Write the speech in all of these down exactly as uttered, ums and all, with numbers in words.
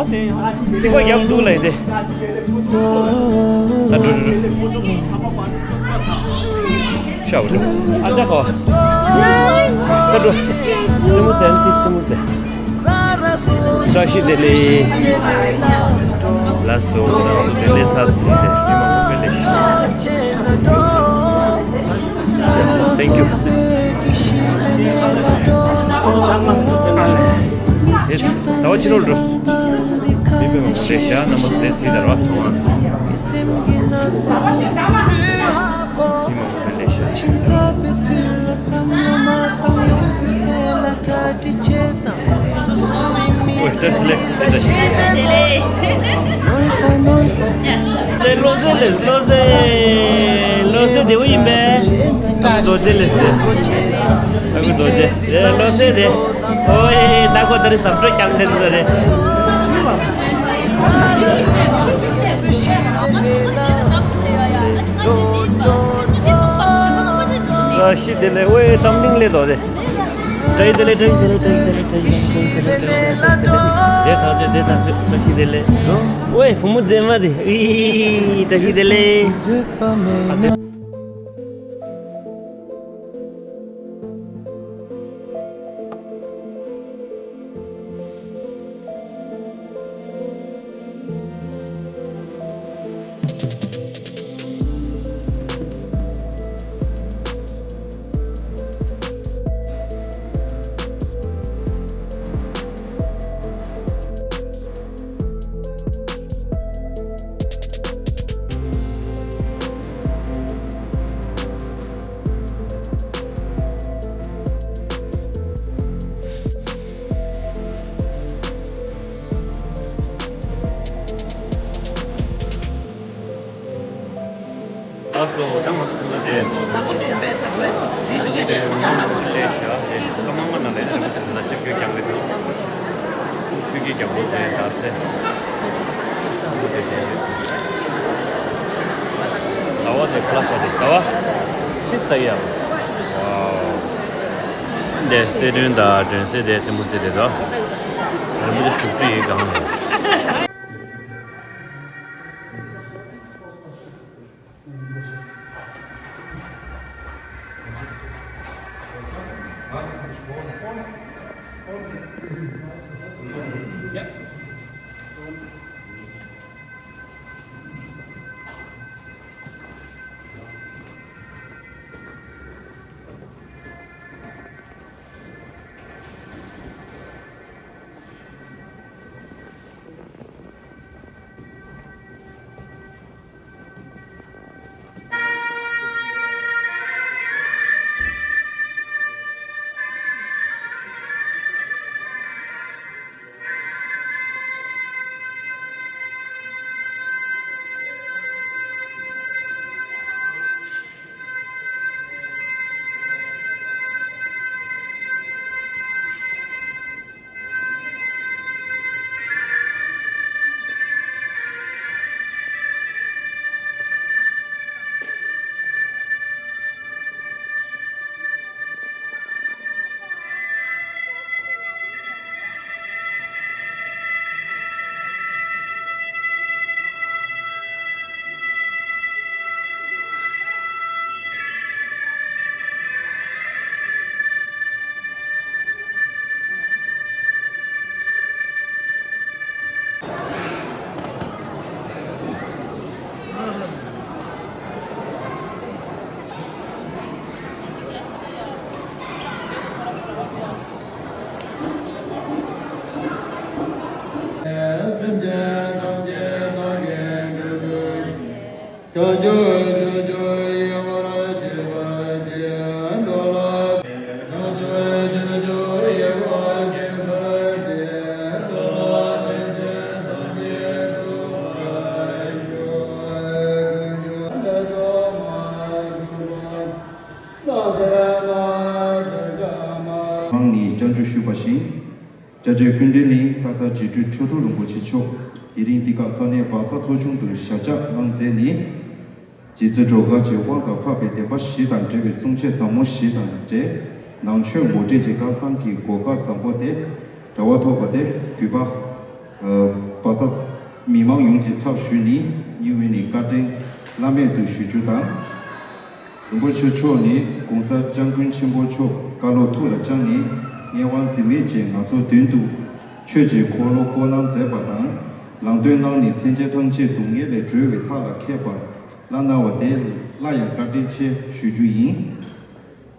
རྩིག་པ་རྒྱབ་འདུག་ལ་ཡིན་ཏེ། ཨ་འགྲོ་འགྲོ་འགྲོ། ཤ་བ་འགྲོ། ཨ་ད་གོ། ད་འགྲོ། རྩེད་མོ་རྩེ་ཨ་ནི་རྩེད་མོ་རྩེ། བཀྲ་ཤིས་བདེ་ལེགས། ལགས་སོ། བདེ་ལེགས་ཚར་སོང་སྟེ་མི་མང་པོ་དཔེ་ལེགས་ཤིག Thank you. ད་བ་ཕྱི་ལོགས་འགྲོ། མི་དཔེ་མང་པོ་བསྡད་ཤག་རྣམ་པ་ཚོ་དེ་གཟིགས་དང་ར་ཚོང་བ། མི་མང་པོ་དཔེ་ལེགས་ཤག་ལོ་ཟེར་ལེ། ལོ་ཟེར་ལེ། ལོ་ཟེར། ལོ་ཟེར་བདེ་པོ་ཡིན་པས། ལོ་ཟེར་ལེ་ཟེར། ཨ་ཁུ་ལོ་ཟེར། ལོ་ཟེར་དེ། ཨོའི་ད་ཁོ་ད་རེ་ཟབ་སྤྲོས་ཀྱང་ཐེབས་ཟེར་རེད། བཀྲ་ཤིས་བདེ་ལེགས། ཨོའི་གཏམ་གླིང་ལས་དོ་དེ། བཀྲ་ཤིས་བདེ་ལེགས། བཀྲ་ཤིས་བདེ་ལེགས། བཀྲ་ཤིས་བདེ་ལེགས། བཀྲ་ཤིས་བདེ་ལེགས། བཀྲ་ཤིས་བདེ་ལེགས། བཀྲ་ཤིས་བདེ་ལེགས། ཨོའི་བུ་མོ་མཛེས་མ་དེ། ཨི། བཀྲ་ཤིས་བདེ་ལེགས། འདི་གསལ་སྒྲོན་དང་སྒྲོན་གསལ་དེ་རྩེད་མོ་རྩེ་དེ་དང་། རི་མོ་དེ་བཞུགས་ཁྲི་ཡི་སྒང་ལ། ཁོང་ནས་སྐྱབས་འཇུག་ཞུས་པ་བཞིན། སྐྱབས་རྗེ་ཀུན་འདུས་གླིང་ལྷ་ས་རྗེ་སྤྲུལ་ཆོས་དྲུག་རིན་པོ་ཆེ་མཆོག་དེ་རིང་འདི་ག་ས་གནས་སྦག་ས་ཚོགས་ཆུང་དུ་ཞབས་བཅགས་གནང་མཛད་ནས། རྗེ་བཙུན་སྒྲོལ་དཀར་གྱི་དབང་དང་འཕགས་པའི་བདེན་པ་བཞི་དང་འབྲེལ་བའི་གསུང་ཆོས་ཟབ་མོ་བཞི་དང་འབྲེལ། ནང་ཆོས་ངོ་སྤྲོད་ཀྱི་སྐལ་བཟང་གི་གོ་སྐབས་བཟང་པོ་དེ་གྲ་སྒྲིག་ཐོབ་པ་དེ་གུས་པ། ཨ། སྦག་ས་མི་མང་ཡོངས་ཀྱི་ཚབ་ཞུས་ནས་སྙིང་དབུས་ནས་བཀའ་དྲིན་བླ་མེད་དུ་ཞུ་རྒྱུ་དང་། རིན་པོ་ཆེ་མཆོག་ནས་༸གོང་ས་༸སྐྱབས་མགོན་ཆེན་པོ་མཆོག་བཀའ་སློབ་ཐུགས་ལ་བཅངས་ནས་ངེས་དབང་འཛིན་མེད་ཀྱིས་ང་ཚོའི་མདུན་དུ་ཆོས་ཀྱི་འཁོར་ལོ་བསྐོར་གནང་མཛད་པ་དང་། ལམ་སྟོན་གནང་ནས་སེམས་ཅན་ཐམས་ཅད་སྡུག་བསྔལ་ལས་སྒྲོལ་བའི་ཐབས་ལ་མཁས་པ་བླངས་གནང་བ་དེ་སླར་ཡང་བཀའ་དྲིན་ཆེ་ཞུ་རྒྱུ་ཡིན།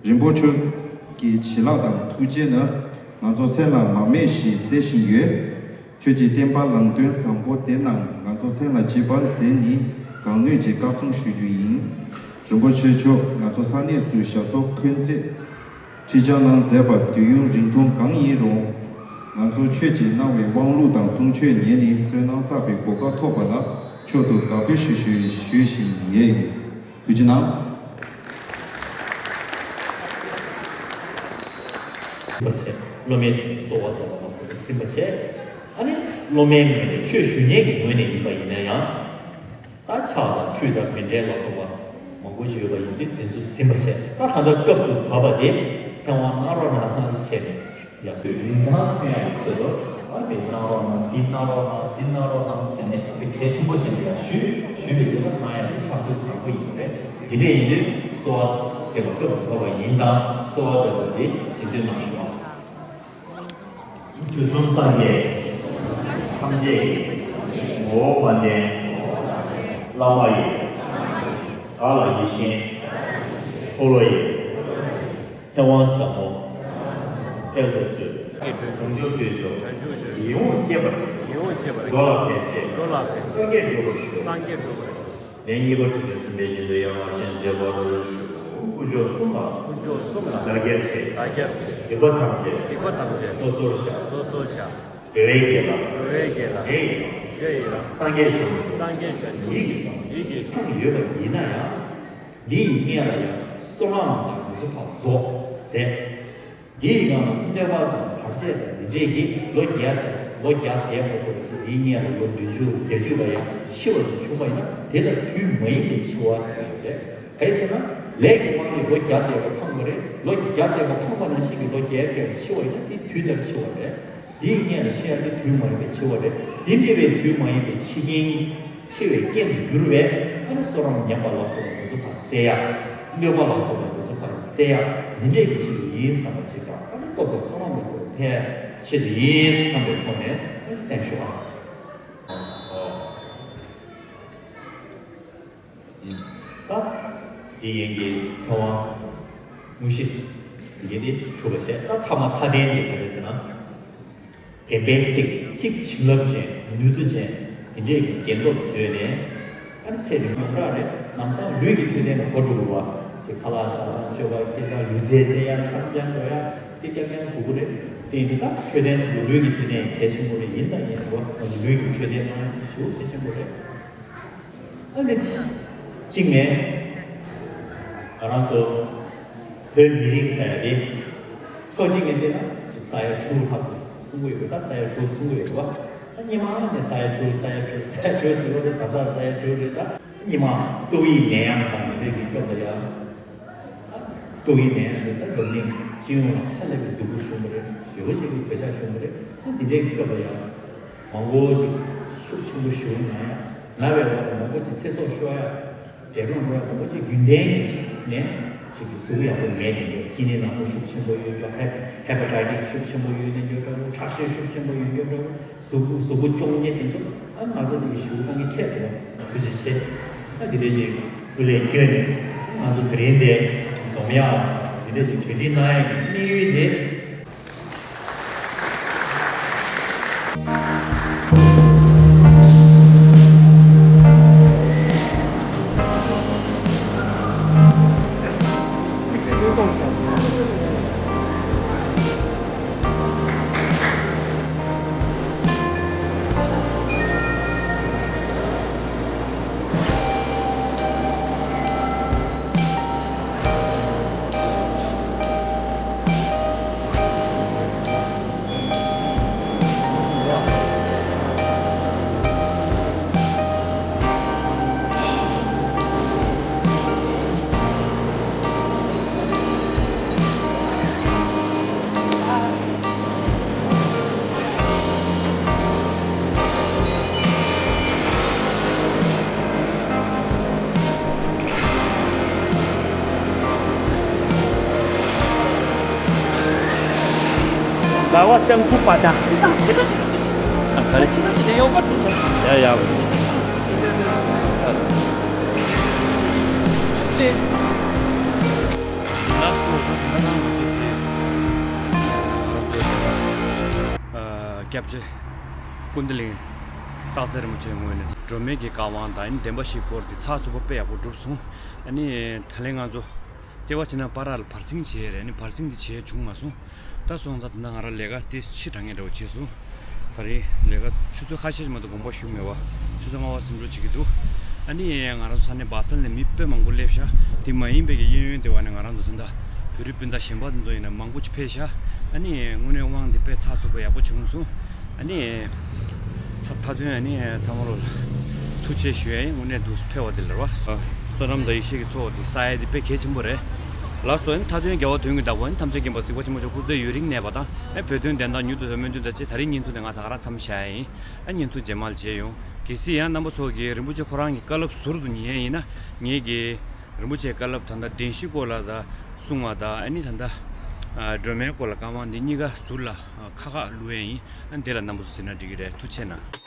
རིན་པོ་ཆེ་གི་བྱིན་རླབས་དང་ཐུགས་རྗེ་ནི་ང་ཚོ་སེམས་ལ་མར་མེ་བཞིན་གསལ་བཞིན་ཡོད། ཁྱོད་ཀྱི་བསྟན་པ་ལམ་སྟོན་བཟང་པོ་དེ་རྣམས་ང་ཚོ་སེམས་ལ་འཇིགས་པར་མཛད་ནས་གང་ནུས་ཀྱིས་བཀའ་གསུང་ཞུ་རྒྱུ་ཡིན། རིན་པོ་ཆེ་མཆོག་ང་ཚོ་ས་གནས་སུ་ཞབས་སོར་འཁོན་རྩོད་ཁྲིད་སྦྱང་གནང་མཛད་པ་དུས་ཡུན་རིང་ཐུང་གང་ཡིན་རུང་། ང་ཚོ་ཁྱོད་ཀྱིས་གནང་བའི་དབང་ལུང་དང་གསུང་ཆོས་ཉན་ནས་བསོད་ནམས་བསགས་པའི་གོ་སྐབས་ཐོབ་པ་ལ་མཆོག་ཏུ་དགའ་བོ་ཞེས་ཞུ་ཞུ་བཞིན་ཡོད། ཐུགས་རྗེ་གནང་། ཟིན་པར་བྱས། སློབ་མའི་གསོལ་བ་གཏོང་བ་ལ་ཟིན་པར་བྱས། ཨ་ནི་སློབ་མའི་ངོས་ནས་ཆོས་ཞུ་མཁན་གྱི་ངོས་ནས་ཡིན་པ་ཡིན་ན་ཡང་། ད་ཕྱག་དང་ཁྲུས་དང་མཎྜལ་ལ་སོགས་པ་མང་པོ་ཞིག་ཡོད་པ་ཡིན་དུས་དེ་ཚོ་ཟིན་པར་བྱས། ད་ད་ལྟ་སྐབས་སུ་བབས་པ་དེ། ཚེ་དབང་གནང་རོགས་གནང་ཟེར་ནས་ཡ་སོའི་རིན་ཐང་མཚོན་ཡག་གི་ཆེད་དུ་ཨ་ནི་གནང་རོགས་གནང་། འདི་གནང་རོགས་གནང་། འདི་གནང་རོགས་གནང་ཟེར་ནས་ཨ་ནི་གལ་ཆེན་པོ་བྱས་ནས་ཡ་ཞུས། ཞུས་པའི་རྗེས་ལ་ང་ཡང་ཁྲག་སོའི་བཟང་པོ་ཡིན་པས། དེ་འདྲ་ཡིན་དུས་གསོལ་བ་འདེབས་པ་སྐབས་སུ་བབས་པ་ཡིན་ཙང་གསོལ་བ་འདེབས་པ་འདི་རྗེས་ཟློས་གནང་ཞུ་བ། དུས་གསུམ་སངས་རྒྱས་ཐམས་ཅད་ཀྱི་ངོ་བོ་དཔལ་ལྡན་བླ་མ་ཡི། བདག་ལ་ཡིད་བཞིན་འཁོར་ལོ་ཡི། ཚེ་དབང་ཟབ་མོ་ཐེག་པ་སོགས། བྱང་ཆུབ་སྤྱོད་མཆོག་ཡིད་འོང་སྤྱད་པ་ཡིད་འོང་སྤྱད་པ་འགྲོ་ལ་ཕན་ཕྱིར། འགྲོ་ལ་ཕན་ཕྱིར། སངས་རྒྱས་འགྲུབ་པར་ཤོག་སངས་རྒྱས་འགྲུབ་པར་ཤོག་ལན་གཉིས་པ། ཁྲི་འདོན་གསུམ་པའི་བཞིན་དུ་ཡང་བསྔོ་ཞིང་མཛད་པར་ཞུ། དཀོན་མཆོག་གསུམ་ལ་དཀོན་མཆོག་གསུམ་ལ་བདག་བསྐྱབ་ཆེ། བདག་བསྐྱབ་ཆེ། སྡིག་པ་ཐམས་ཅད་སྡིག་པ་ཐམས་ཅད་སོ་སོར་བཤགས། སོ་སོར་བཤགས། འགྲོ་བའི་དགེ་ལ་འགྲོ་བའི་དགེ་ལ་འདྲེ་ཡི་རང་འདྲེ་ཡི་རང་སངས་རྒྱས་བྱང་ཆུབ་སངས་རྒྱས་བྱང་ཆུབ་ཡིད་ཀྱིས་བཟུང་ཡིད་ཀྱིས་བཟུང་ཡིད་ཀྱིས་ཡོད་པ་ཡིན་ན་ཡང་། འདི་ཡི་སྔོན་ལ་ཡང་བསོད་ནམས་དང་དེ་ཚོ་ཕར་རྫོགས་ཟེར། འདི་ཡི་སྒང་ལ་གནོད་པ་དང་བར་ཆད་དང་འདི་འདྲས་ཀྱིས་ལོ་བརྒྱ་དང་ལོ་བརྒྱ་དེ་མ་གཏོགས་ཀྱི་འདིའི་སྔོན་ལ་ལོ་བདུན་ཅུ་བརྒྱད་ཅུ་ལ་ཡང་ཤི་བ་དང་བྱུང་བ་ཡིན་ན་དེ་ལ་དུས་མ་ཡིན་པའི་འཆི་བ་ཟེར་ཡོད་རེད། ག་རེ་ཟེར་ན། ལས་ཀྱི་དབང་གིས་ལོ་བརྒྱ་འདས་པ་ཕངས་པ་རེད། ལོ་བརྒྱ་འདས་པ་ཕངས་པ་ནང་བཞིན་གྱི་ལོ་བརྒྱའི་སྐབས་ལ་འཆི་བ་ཡིན་ན་དེ་དུས་ལྟར་འཆི་བ་རེད། དེའི་སྔོན་ལ་ཤི་ཡ་དེ་དུས་མ་ཡིན་པའི་འཆི་བ་རེད། དེ་འདྲ་བའི་དུས་མ་ཡིན་པའི་འཆི་རྐྱེན། འཆི་བའི་རྐྱེན་དུ་གྱུར་བའི་ཨ་ནི་བསོད་ནམས་ཉམས་པ་ལ་སོགས་པ་དེ་ཚོ་ཕར་སེལ་ཡ། གནོད་པ་ལ་སོགས་པ་དེ་ཚོ་ཕར་སེལ་ཡ། འདི་འདྲའི་གི་ཆེད་དུ་ཡིན་བསམ་པ་ཅིག་དང་ཨ་ནི་སྟོབས་དང་བསོད་ནམས་ལ་སོགས་པ་འཕེལ་ཆེད་དུ་ཡིན་བསམ་པའི་ཐོག་ནས་ཨ་ནི་སེམས་ཤོག་ཨ། ད་དེ་ཡན་གྱི་ཚེ་དབང་དངོས་གཞི་ཡིན་ཏེ་གྲུབ་པ་བྱས། ད་ཐ་མ་མཐའ་རྟེན་དེ་ག་རེ་ཟེར་ན། བདེན་པའི་ཚིག་ཚིག་བྱིན་རླབས་ཅན་ནུས་མཐུ་ཅན་དེ་འདྲས་ཀྱི་རྒྱན་སྟོབས་བརྗོད་ནས་ཨ་ནི་ཚེ་རིང་ཡོངས་གྲགས་རེད། ལམ་སང་ལུས་ཀྱི་མཆོད་རྟེན་ལ་གོ་འགྲོ་དགོས་པ་ཅིག་ཁ་ལག་ཟ་སྟངས་སྤྱོད་པ་སྐད་ཆ་ལུས་རྩལ་རྩེ་ཡ་འཆམ་རྐྱང་འགྲོ་ཡ་དེ་རྐྱང་རྐྱང་དགོས་ཀྱི་རེད། དེ་ཡིན་དུས་ད་མཆོད་རྟེན་ཟེར་དུས་ལུས་ཀྱི་མཆོད་རྟེན་གལ་ཆེན་པོ་རེད། ཡིན་དང་ཡིན་རེད་བ། ང་ཚོ་ལུས་ཀྱི་མཆོད་རྟེན་གནང་ཡ་ཞེ་པོ་གལ་ཆེན་པོ་རེད། ཨ་ནི། གཅིག་ནས། ང་རང་ཚོ། བོད་མི་རིགས་ཟེར་ཡ་དེ། ཕྱོགས་གཅིག་ནས་བལྟས་ན། ཅིག་ས་ཡ་དྲུག་ལྷག་ཙམ་གསུང་གི་ཡོད་པ། ད་ས་ཡ་དྲུག་གསུང་གི་ཡོད་པ། ད་སྔོན་མ་ནས་ས་ཡ་དྲུག་ས་ཡ་དྲུག་ས་ཡ་དྲུག་ཟེར་བ་དེ་ད་ལྟ་ས་ཡ་དྲུག་རེད། ད་སྔོན་མ་ཏོག་དབྱིབས་ནད་ཡམས་དང་དེ་འདྲ་གི་སྐབས་ལ་ཡང་། ཏོག་དབྱིབས་ནད་ཡམས་དེ་ད་འཛམ་གླིང་སྤྱི་ཡོངས་ལ་ཧ་ལས་པའི་སྡུག་པོ་བྱུང་བ་རེད། ཞེ་པོ་ཅིག་གི་གོད་ཆག་བྱུང་བ་རེད། ད་དེ་འདྲའི་སྐབས་ལ་ཡང་། མང་པོ་ཅིག་ཤུགས་ཆེན་པོ་ཞིག་ན་ཡང་ན་བའི་འོག་ཏུ་མང་པོ་ཅིག་ཚེ་སྲོག་ཤོར་ཡ། འདས་གྲོངས་འགྲོ་ཡ་མང་པོ་ཅིག་རྒྱུན་ལྡན་གྱི་ནས་ཅིག་གི་གཟུགས་པོ་ཡག་པོ་མེད་ནས་འགྲོ། གཅིན་སྙི་ནག་པོ་ཤུགས་ཆེན་པོ་ཡོད་འགྲོ། ཧེ་ཧེ་པ་ཊའི་ཊིས་ཤུགས་ཆེན་པོ་ཡོད་ནས་འགྲོ་འགྲོ། ཁྲག་ཤེད་ཤུགས་ཆེན་པོ་ཡོད་འགྲོ་འགྲོ། གཟུགས་པོ་གཟུགས་པོ་གཅོང་ནད་དེ་ཚོ་ཨ་ང་ཚོ་འདི་གི་ཞུ་གཏོང་གི་ཁྲལ་ཟེར་བ་ཐུགས་རྗེ་ཆེ། ཨ་འདི་འདྲ་ཅིག་སྐུ་ལས་བསྐྱོན་ནས་ང་ཚོ་དེ་རིང་འདི་འཛོམས་ཡག་འདི་འདྲ་ཅིག་གྲ་སྒྲིག་གནང་ཡག་གི་དམིགས་ཡུལ་དེ། ལ་བ་ལྕང་ཁུ་པ་ཏ། ཕྱི་པ་ཅི་ལ་ཅི། ཨ་ག་རེ། ཕྱི་པ་ཅི་ལ་ཡོག་པ་ཏུ། ཡ་ཡ། ལ་སོ་སོ་ང་རང་ཚོ་དེ། ཨ་སྐྱབས་རྗེ་ཀུན་བདེ་གླིང་སྟག་འཚེར་རིན་པོ་ཆེའི་ངོས་ནས་སྒྲོལ་མའི་གི་བཀའ་དབང་དང་ཨ་ནི་བདེན་པ་བཞིའི་སྐོར་དེ་ཚགས་ཚུད་པོ་དཔེ་ཡག་པོ་གྲུབ་སོང་། ཨ་ནི་ད་ལན་ང་ཚོ་ལྟེ་བ་བྱས་ན་པར་ལ་བར་སེང་བྱས་རེད། ཨ་ནི་བར་སེང་དེ་བྱས་བྱུང་མ་སོང་། ད་སོང་ཙང་ད་ལྟ་ང་རང་ལས་ཀ་དེ་ཕྱི་དྲག་ངེས་འདྲ་བོ་བྱས་སོང་། ད་རེས་ལས་ཀ་ཆུ་ཚོད་ཁ་ཤས་ཤིག་མ་གཏོགས་དགོངས་པ་ཞུ་མེད་པ། ཆུ་ཚོད་ལྔ་པ་ཟིན་འགྲོ་བྱེད་ཀྱི་འདུག་ཨ་ནི་ང་རང་ཚོ་ས་གནས་སྦ་སལ་ནས་མི་དཔེ་མང་པོ་སླེབས་ཤག་དེ་མ་ཡིན་པའི་གི་གཡས་གཡོན་དེ་བ་ནས་ང་རང་ཚོ་ད་ལྟ་བོད་རིགས་སྤུན་ཟླ་གཞན་པ་དེ་ཚོ་ཡིན་ན་མང་པོ་ཅིག་ཕེབས་ཤག་ཨ་ནི་དངོས་གནས་དབང་འདི་དཔེ་ཚགས་ཚུད་པོ་ཡག་པོ་བྱུང་སོང་། ཨ་ནི། ས་མཐའ་དོན་ཨ་ནི་ཚང་མ་ལོ་ལ་ཐུགས་རྗེ་ཆེ་ཞུ་ཡ་ཡིན། དངོས་གནས་འདུག་ཕེབས་པ་འདི་ལ་ར་བ། བསོད་ནམས་དང་ཡེ་ཤེས་ཀྱི་ཚོགས་འདི་བསགས་ཡ་འདི་དཔེ་གལ་ཆེན་པོ་རེད། ལགས་སོ། ཨ་ནི་མཐའ་དོན་རྒྱལ་བ་དོན་གྱི་བདག་པོ། ཨ་ནི་ཐམས་ཅད་མཁྱེན་པ་གཟིགས་པ་ཆེན་པོ་མཆོག་སྐུ་ཚེ་ཡུན་རིང་གནས་པ་དང་། ཨ་བོད་དོན་བདེན་མཐའ་མྱུར་དུ་ཐོན་པའི་སྨོན་འདུན་དང་བཅས། ད་རིང་བརྙན་ཐུང་དེ་ང་ད་ག་རང་མཚམས་བཞག་ཡ་ཡིན། ཨ་བརྙན་ཐུང་རྗེས་མ་ལ་མཇལ་ཡོང་། གལ་སྲིད་ཡང་རྣམ་པ་ཚོ་གིས་རིན་པོ་ཆེ་ཁོ་རང་གི་བཀའ་སློབ་ཟུར་དུ་ཉན་ཡ་ཡིན་ན། ངེད་ཀྱིས་རིན་པོ་ཆེའི་བཀའ་སློབ་ད་ལྟ་བདེན་བཞིའི་སྐོར་ལ་ད་གསུང་བ་དང་། ཨ་ནི་ད་ལྟ་ཨ་སྒྲོལ་མའི་སྐོར་ལ་བཀའ་དབང་འདི་གཉིས་ཀ་ཟུར་ལ་ཨ་ཁ་ཁ་བླུག་ཡ་ཡིན། ཨ་འདི་ལ་རྣམ་པ་ཚོ་གཟིགས་ན་འགྲིག་གི་རེད། ཐུགས་རྗེ་གནང་།